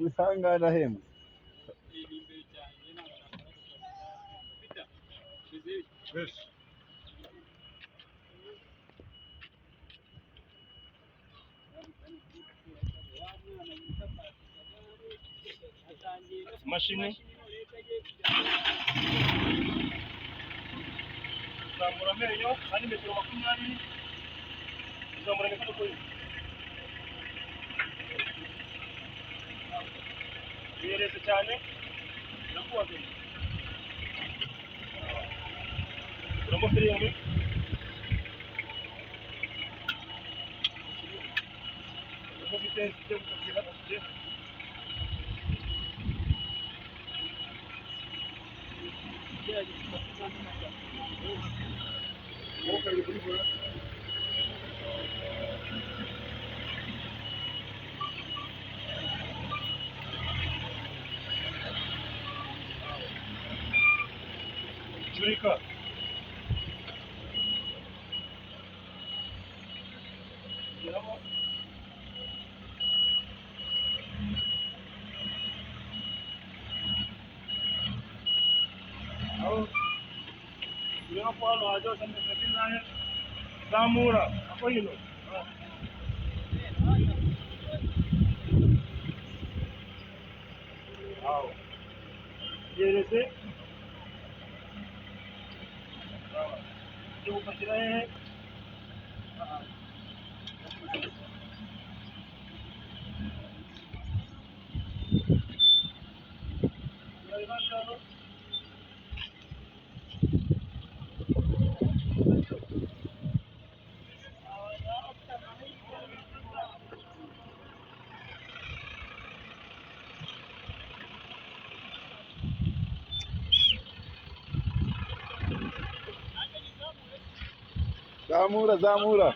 Wihangane ahembwa. Imashini kuzamura amenyo ari metero 20, kuzamura imikono kuri birerese cyane, birakubaga. Uramo firimbi, uramo vitesi ijya gukatira ufite. Curika. Zamura, akoyino. Aho. Yerese. Ujye gupakira hehe? Zamura, zamura.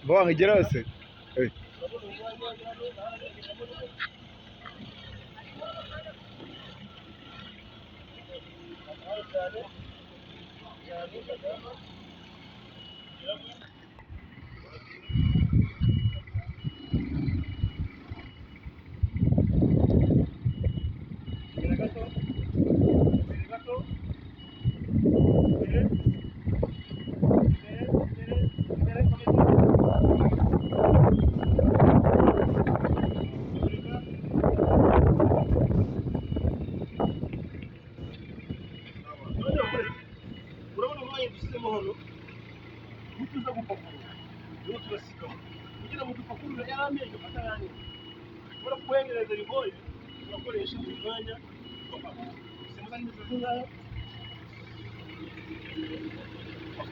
Bom, igera hose. Nituza gupakurura rero turasigamo kugira ngo dupakurure yari amenyo atarangiza. Kubera ko kuhengereza bigoye, turakoresha uyu mwanya. Sema santimetero zingahe?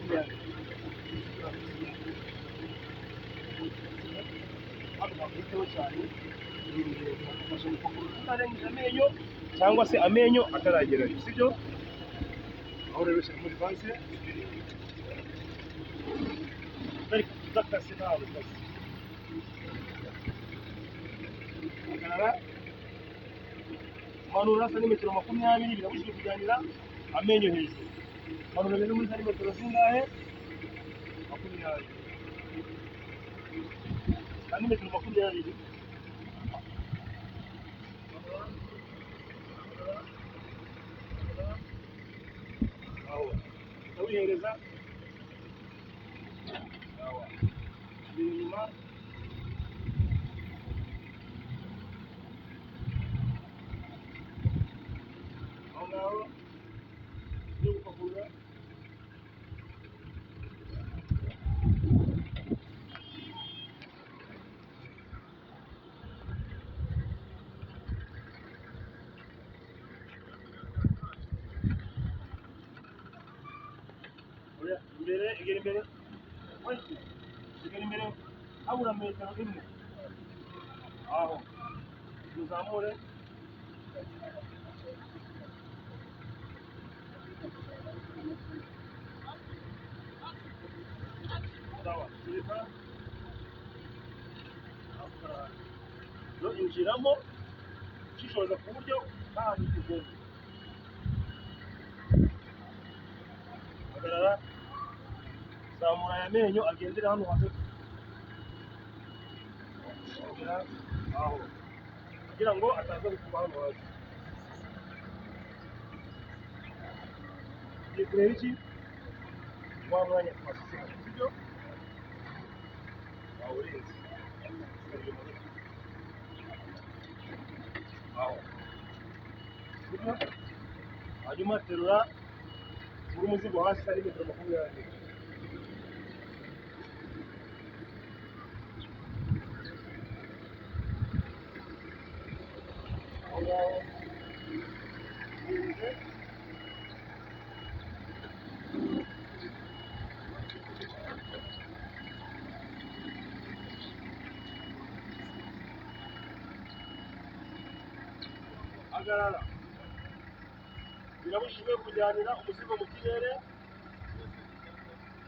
20. Hano ntabwo cyane, bifasha gupakurura tutarengeje amenyo cyangwa se amenyo ataragerayo, sibyo? Aho rero ushyira muri vanse udakase, ntabwo ukase. Hagarara, manura santimetero 20. Birabujijwe kujyanira amenyo hejuru. Manura rero muri santimetero zingahe? 20, santimetero 20. Aho ndawihereza imbere, inyuma. Aho ngaho ugiye gupakurura. Oya, imbere, egera imbere. Wese, egera imbere, habura metero 1. Aho uzamure. Sawa, tereka no injiramo ushishoza ku buryo nta hantu tugomba. Hagarara, zamura aya menyo agendera hano hagati. Ongera aho kugira ngo ataza gukuma hano hasi. Tugiye kureba iki? Wa mwanya twasize hano, sibyo? Wawurenze aho, sibyo? Hanyuma terura uri umuzigo hasi santimetero 20. Aho ngaho urenze. Hagarara. Birabujijwe kujyanira umuzigo mu kirere.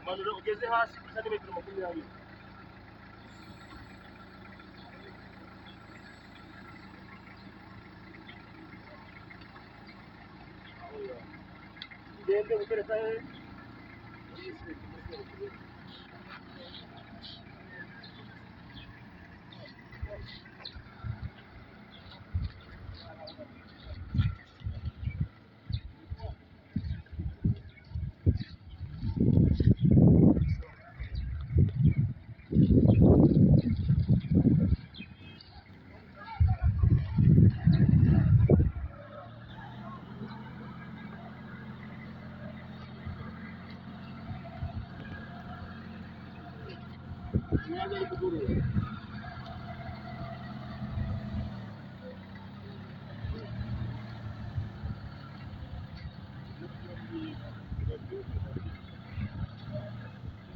Manura ugeze hasi kuri santimetero 20. Ugende gutereka he? Umwanya w'umugoroba.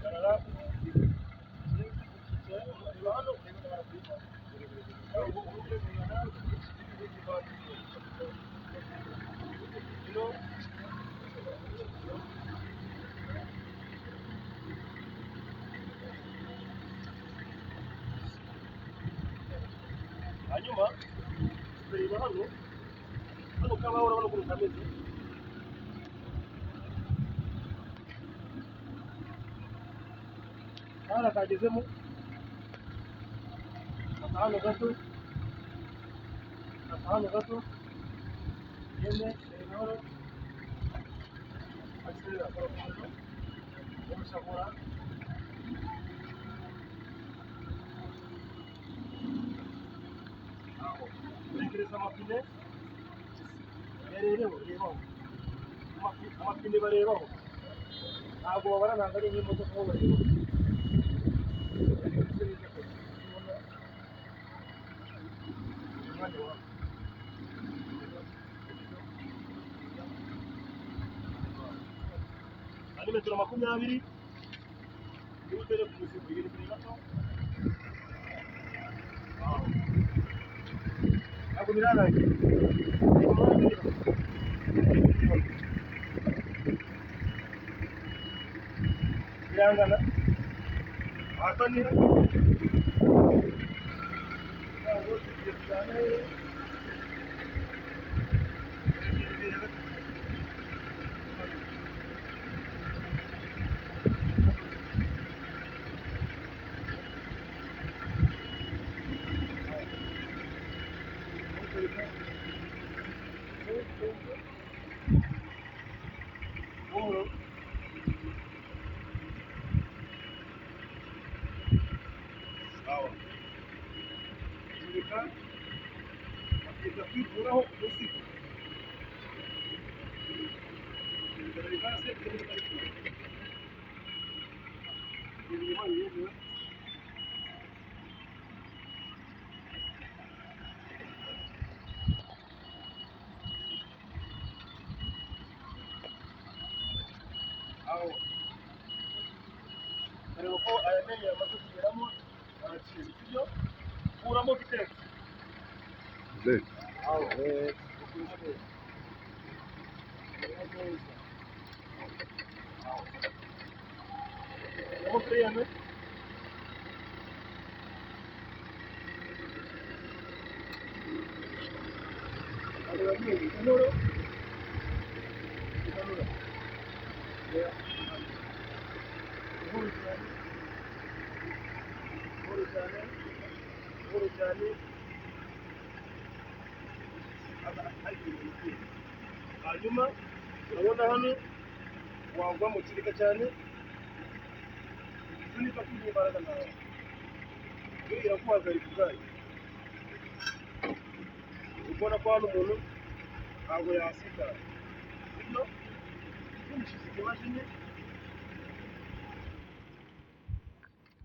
Hagarara. Reba hano. Ino. Hanyuma tureba hano, hano kabaho, urabona ukuntu kameze. Hano kagezemo aka hano gato, aka hano gato. Gende reba hano, akisera kora umusakura. Aho urekereza amapine, yarereho, rebaho amapine, barebaho, ntabwo babara, ntabwo ari nk'imodoka aho barebaho. Ari metero 20 niba utere ku muzigo igere imbere gato. Ntabwo birarangiye. Birangana ahatanira ntabwo tugiye cyane. Buhoro. Sawa. Zurika bakita kwikuraho umuzigo. Aho. Reba ko aya menyo yamaze kugeramo araciye, sibyo? Kuramo vitesse. Ze. Aho. Ukuramo neza. Kuramo neza. Aho. Kuramo freno. Areba amenyo buhoro. Kumanura. Buhoro cyane. Buhoro cyane. Buhoro cyane. Hanyuma urabona hano wagwa mu kirika cyane, usunika kugira imbaraga zawe, iyo iraguhagarika ubwayo. Ubona ko hano umuntu ntabwo yasitara, sibyo? Ushyize imashini,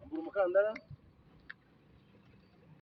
ambura umukandara.